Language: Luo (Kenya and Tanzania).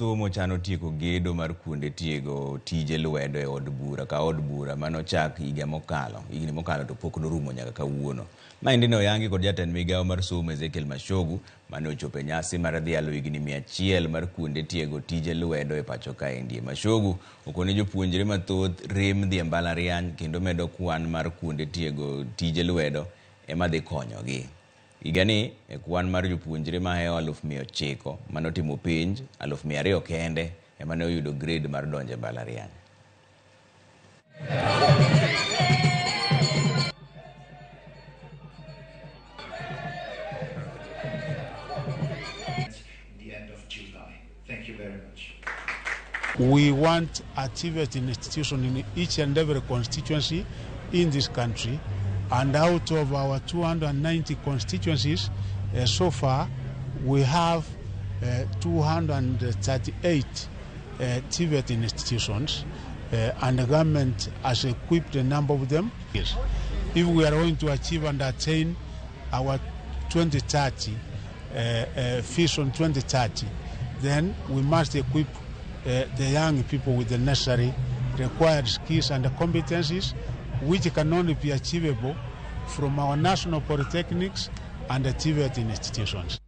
Somo chano tieko gedo mar kuonde tiego tije lwedo e od bura ka od bura manochak higa mokalo, higni mokalo to pok norumo nyaka kawuono. Maendi ne oyangi kod jatend migawo mar somo Ezekiel Machogu mane ochopo e nyasi mar dhialo higni 100 mar kuonde tiego tije lwedo e pacho kaendi. Machogu okone jopuonjre mathoth rem dhi e mbalariany kendo medo kwan mar kuonde tiego tije lwedo ema dhi konyogi. Higani e kwan mar jopuonjre mahewo 900,000 mane otimo penj, 200,000 kende ema ne oyudo grade mar donjo e mbalariany. The end of July. Thank you very much. We want a TVET institution in each and every constituency in this country, and out of our 290 constituencies, so far we have 238 TVET institutions, and the government has equipped a number of them. Yes. If we are going to achieve and attain our 2030, Vision 2030, then we must equip the young people with the necessary required skills and competencies, which can only be achievable from our national polytechnics and the TVET institutions.